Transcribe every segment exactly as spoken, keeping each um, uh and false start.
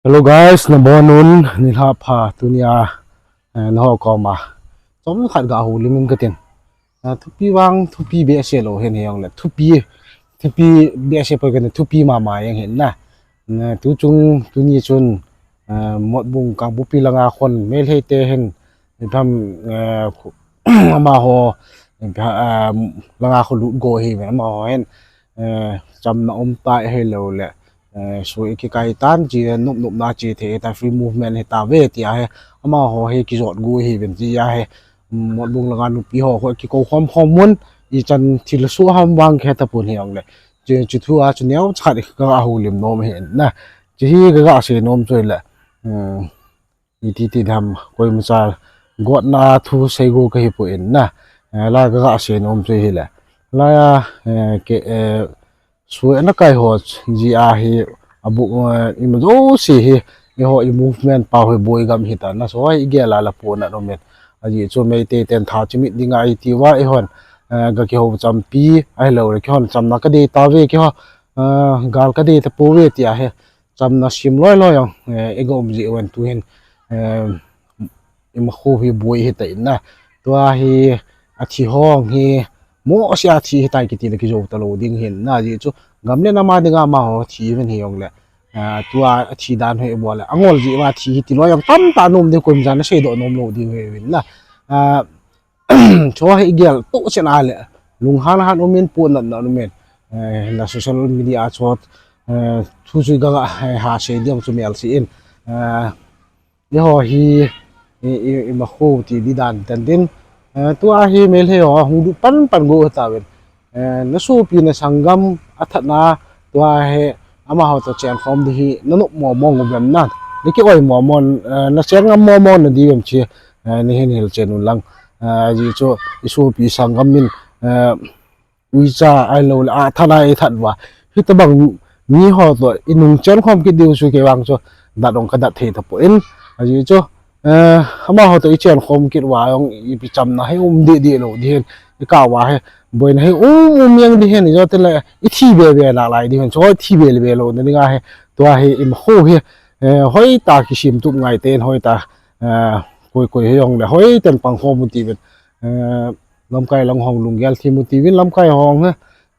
Hello guys, nabonun, nilhah pha tunia, eh, naho koma chomkhat ga houlim in katin. Ah, thupi vang, thupi behseh lou hin hijongle, thupi, thupi behseh poi katin, thupi mama jeng hin na. Na, tuchung, tuni chun, eh, Motbung Kangpokpi langa khun, Meitei te hin, itham, eh, khu-, amaho, eh, langa khu lut go hi, amaho hin, eh, chamna um tai hilou le, eh, sui kikai tan chi, nop nopna chi thei ta, free movement hi ta ve tia hi, amaho hi kijot go hi ven tia hi, Motbung langa nupi ho, ho kikou khom khom mun, ichan thil su ham vang khe ta pun hijongle. Chi, chi thu a chu neo chat ka ga houlim nom hi na. Chi hi ka ga sei nom chu le. Hmm. Iti ti dam koima cha gotna thu sei go ka hi poi na. Eh, la ka ga sei nom chu hi le. La ya, eh, ke, eh, sui ana kai ho ji a hi abu, eh, ima jouse hi, eiho i movement pa hoi boi gam hi ta na so i gel a la pona nom in. Ajeh chu Meitei ten tha chimit dinga i ti uva eihon, eh, ga kihou champi, ahilou le keihon chamna ka dei ta ve keiho, eh, gal ka dei ta pou ve tia hi. Chamna sim loi loi jong, eh, i ga um ji uvin tu hin, eh, ima khu hi boi hi ta in na. Tua hi a thi hong hi, mo sia thi hi tai kiti le kijou ta lou ding hin na. Ajeh chu gam le nam a dinga amaho thi ven hijongle. Ah, tua a thi dan ho i bol le. Angol ji uva thi hi ti loi jong tamtah nom ding koima cha na sei doh nom lou ding hi ven na. Ah, Chu hi i gel to chen a le, lunghan han um in, pona na um in, eh, la social media chu, eh, thu chu ga, eh, ha sei diam chu mel si in, eh, eiho hi, i, i, ima khu ti di dan tan din, eh, tua hi Meitei ho hung lut pan pan go ta ven. Eh, na sopi na sanggam a thatna tua hi amaho to chen khom di hi na nop mo mo ngu bem na. Ni ki oi mo mo, eh, na chen ngam mo mo na di bem chi, eh, ni hin hil chen un lang. Eh, ji chu i sopi sanggam min, eh, uicha ahilou le a thana i that uva. Hi tabang mi ho to i nung chen khom kit diu chu kei vang chu dat ong ka dat thei ta poi. Ajeh chu, eh, amaho to i chen khom kit uva jong ipi chamna hi um di di lou di hin, i ka uva hi boina hi um um jeng di hin, i jo te le i thi be be la lai di hin, chu thi be le be lou na dinga hi, tua hi ima khu hi, eh, hoi ta kisim tup ngai ten hoi ta, eh, koi koi hi jong le hoi ten pang khom u ti ven, eh, lamkai lang hong lunggel thim u ti ven, lamkai hong hi,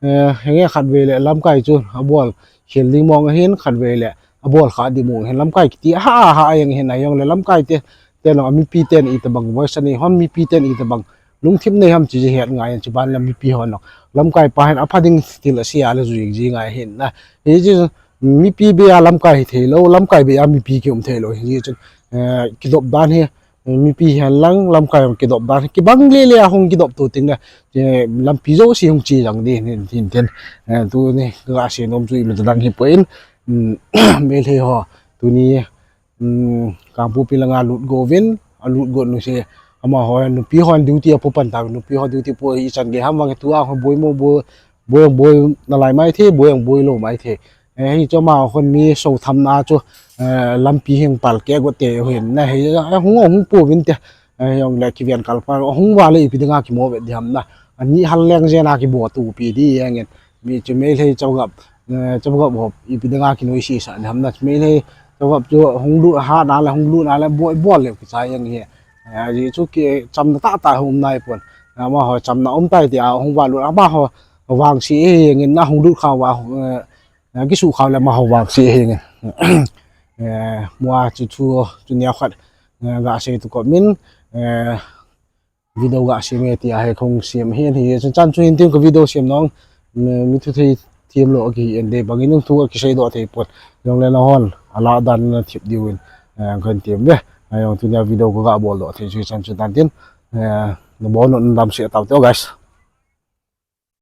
eh, henge khat ve le lamkai chu a bol khel ding mong ahin, khat ve le a bol kha ding mong ahin, lamkai kiti ha ha jeng hin a jong le lamkai te, te no mipi ten i tabang voice ani hon, mipi ten i tabang lungthim nei ham chi ji het ngai an chi ban le mipi hon no. Lamkai pa hin a pha ding thil a sia le jui ji ngai hin na. Hi ji mipi be a lamkai hi thei lou, lamkai be a mipi ki um thei lou. Hi ji chun, eh, kidop dan hi, mipi hihen lang lamkai hung kidop dan, kibang le le a hung kidop tu ting le, eh, lampi jouse hung chi jang di hin, hin tin, eh, tuni ka sei nom chu ima dang hi poi in, um, Meitei ho, tuni, um, Kangpokpi langa lut go uvin, a lut go nu se, amaho, nupi hon duty a po pan ta, nupi ho duty po i chan ge ham vang tua ho boi mo boi, boi, boi na lai mai the, boi, boi lou mai the. Eh, hi chu amaho khun mi so tham na chu, eh, lampi hing pal ke go te hin na hi, eh, hung, hung po vin te. Eh, jong le kiven kal pa, hung va le ipi dinga kimo ve di ham na. Ani hal leng jeng a kibo tu pi di jeng in. Mi chu Meitei chau gap, eh, chau gap hop ipi dinga kinoi si sa di ham na. Meitei chau gap chu hung lut ha na le, hung lut na le, boi bol le kichai jeng hi. Eh, ji chu ki chamna tah tah um nai pon. Amaho chamna um tai ti a hung va lut, amaho vang si e jeng in na hung lut kha va, eh, Eh, kisu khau le amaho vang si hi nge. Eh, mua chu thu, chu nia khat, eh, ga sei tu ko min, eh, video ga sei me ti a he khong sem hi hi, chun chan chu hin tin ko video sem nong, mi, mi thu thei thiam lo ki en de bang in thu ki sei do thei pon. Jong le na hon, a la dan na thip diu in, eh, kan tiam ve. A jong tu nia video ko ga bol do thei chu chan chu dan tin, eh, na bon no dam se tau te, guys.